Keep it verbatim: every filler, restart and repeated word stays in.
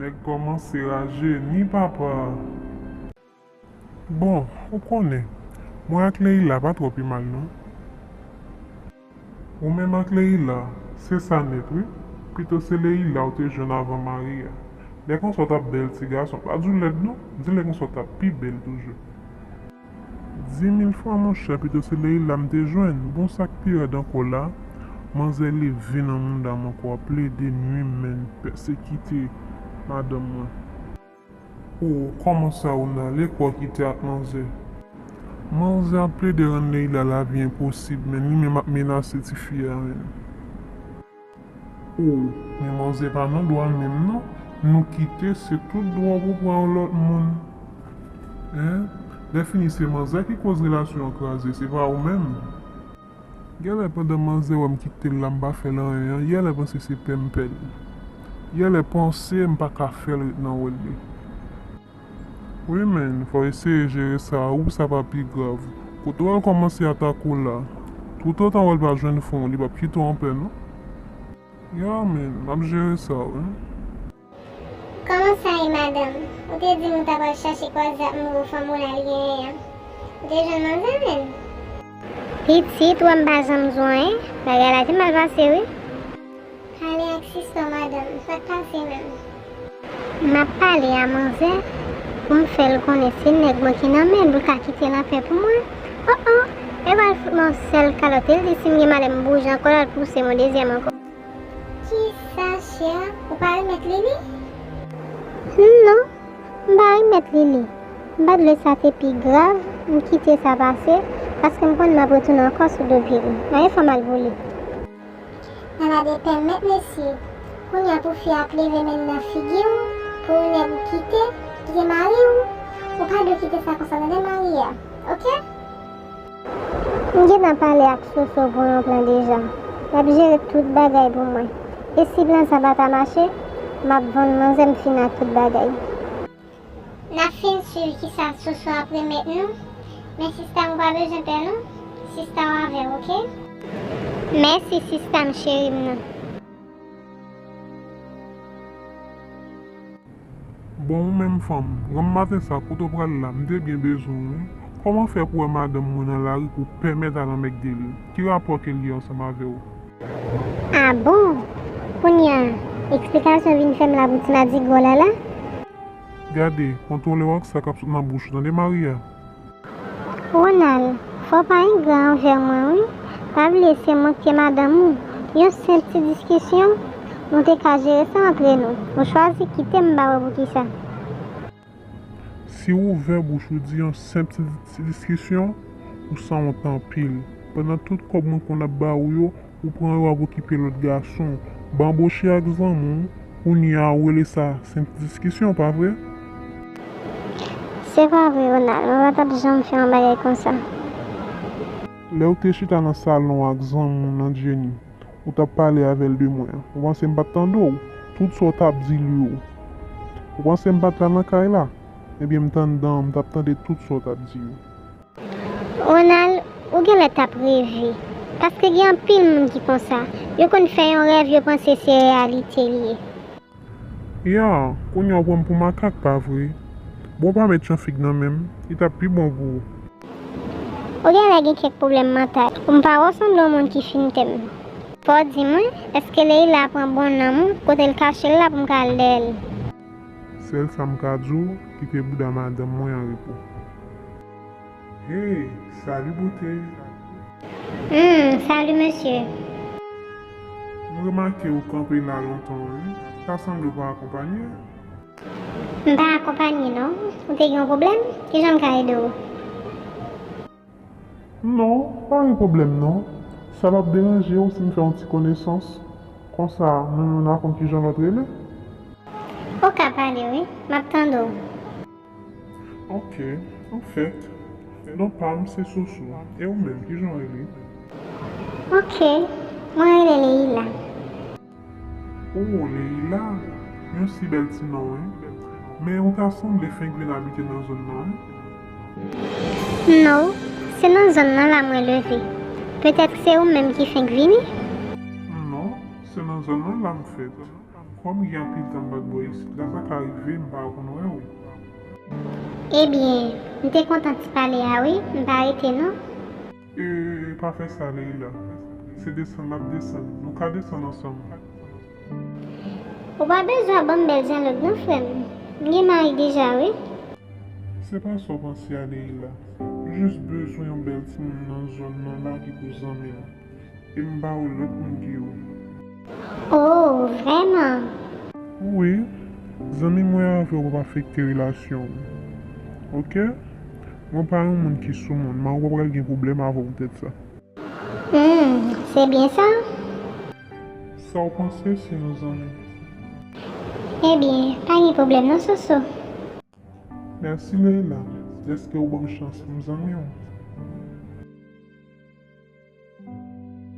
Nèg kòmanse raje, ni papa. Bon, ou konnen, mwen ak Leila pa twò pi mal non. Ou menm ak Leila, se sa nèt wi. Pito se Leila ou te jwenn avan Maria. Lè konsa w t ap bèl ti gason, pa di w lèd non, di lè konsa w t ap pi bèl toujou. Di mil fwa monchè, pito se Leila m te jwenn. Bon, sa k pi rèd ankò la, manzè leve nan mouda m ankò, ap plede nwi m, menn, pèsekite madanm mwen. O, kòman sa, Ronald? E kò w kite ak manzè? Manzè ap plede rann Leila lavi enposib, menn, li menm ap menase tifi a, menn. O, men manzè pa nan dwa l menm non. Nou kite, se tout dwa w pou pran yon lòt moun. Hein? Lè fini se manzè ki koz relasyon an kraze, se pa ou menm. Genlè pandan manzè wè m kite l la, m pa fè l anyen an, genlè panse se pè m pè l. Genlè panse m pa ka fè l ret nan wòl li. Wi, menn, fò w eseye jere sa, ou sa pa pi grav. Kote w al kòmanse atake w la. Toutotan w wè l pa jwenn fon, li p ap kite w anpè, non. Ya, menn, m ap jere sa, wi. Kòman sa ye, madanm? Ou te di m ou ta pral chache kwaze ak nouvo fanm ou la li genyen an. Ou te jwenn manzè, menn? Pitit, ou wè m pa janm di w anyen. Bagay la te mal pase, wi. Pale ak sista w, madanm, sa k pase menm? M ap pale a manzè pou m fè l konnen se nèg mwen ki nan men l, pou l ka kite l anpè pou mwen. O, o, e pral fout mwen yon sèl kalòt, e l di si m gen malè m bouje ankò, l al pouse m yon dezyèm ankò. Kisa, chè? Ou pa remèt li li? Non, m pa remèt li li. M pa t vle sa te pi grav, m kite sa pase, paske m konnen m ap retounen ankò sou do pye m. Anyen fò m al pou li. Ala de pèmèt mesye. Kounye a pou fi a ap leve men nan figi w, pou yon nèg ou kite, kite mari w, ou pa dwe kite sa konsa, tande Maria, oke? M gentan pale ak Soso pou yon plan deja. L ap jere tout bagay pou mwen. E si plan sa pa ta mache, m ap vann manzè m fini ak tout bagay. N ap fin swiv kisa Soso ap remèt nou, men sista m ou pa bezwen pè non, sista w avè w, oke? Mèsi sista m cheri m nan. Bon, ou menm fanm, granm maten sa, kote w pral la? M te byen bezwen w, wi. Kòman fè pou w wè madanm mwen nan lari pou w pèmèt al anmègde l? Ki rapò ke l gen ansanm avè w? A bon? Kounye a, eksplikasyon vin fè m la pou ti madigra w la la? Gade, kontwole w ak sa k ap sot nan bouch ou, tande, Maria? Ronald, fò w pa engra anvè mwen, wi. Pa bliye se mwen k te madanm ou. Yon senp ti diskisyon, nou te ka jere sa antre nou. Ou chwazi kite m, m pa wè poukisa. Si w ouvè bouch ou di yon senp ti, ti diskisyon, ou sanwont anpil. Pandan tout kòb mwen konn ap ba ou yo, ou pran yo ap okipe lòt gason, banboche ak zanmi w, kounye a ou rele sa senp diskisyon, pa vre? Se pa vre, Ronald, mwen pa t ap janm fè yon bagay konsa. Lè w te chita nan salon ak zanmi w nan Jenny, ou t ap pale avè l de mwen, ou panse m pa t tande w? Tout sa w t ap di li yo. Ou panse m pa t la nan kay la? Ebyen, m t anndan an, m t ap tande tout sa w t ap di yo. Ronald, ou genlè t ap reve. Paske gen anpil moun ki konsa. Yo konn fè yon rèv, yo panse se reyalite li ye. Ya, kounye a w pran m pou makak, pa vre? Bon, pa met yon fig nan men m, li t ap pi bon pou ou. Ou genlè gen kèk pwoblèm mantal. Ou m pa wè w sanble yon moun ki fin tèm. Fò w di mwen, èske Leila pran bon nonm ou, kote l kache l la pou m ka al dèyè l? Sèl sa m ka di w, kite bouda madanm mwen an repo. Hey, salut beauté. Hmm, salut monsieur. M remake ou kanpe la lontan wi. Ta sanble ou pa akonpanye? M pa akonpanye non. Ou te gen yon pwoblèm? Kijan m ka ede w? Non, pa gen pwoblèm non. Sa p ap deranje w si m fè yon ti konesans? Konsa, nou youn a konn kijan lòt rele? Ou ka pale wi, m ap tande w. Ok, anfèt, non pa m se Soso. E ou menm, kijan w rele? Ok, mwen rele Leila. Oh, Leila, yon si bèl ti non wi. Men ou ta sanble fenk vin abite nan zòn nan wi. Non, se nan zòn nan la mwen leve. Petèt se ou menm ki fenk vini? Non, se nan zòn nan la m fèt. Kòm gen anpil tan m pa t bò isit la, sa ka rive m pa konn wè w. Ebyen, m te kontan ti pale a wi, m pa rete non. E, pa fè sa, Leila. Se desann m ap desann. Nou ka desann ansanm. Ou pa bezwen ban m bèl dyalòg non, frè m. M gen mari deja wi. Se pa sa w panse a, Leila. M jis bezwen yon bèl timoun nan zòn nan la ki pou zanmi m. E m ba ou lòt moun ki ou. Oh, vrèman? Wi, zanmi mwen avè w p ap afekte relasyon nou. Oke? Mwen pa yon moun ki sou moun, men ou pa pral gen pwoblèm avè w poutèt sa. Hmm, se byen sa? Sa w panse si nou zanmi? Ebyen, pa gen pwoblèm non, Soso. Mèsi, Leila, dèske ou ban m chans pou m zanmi w.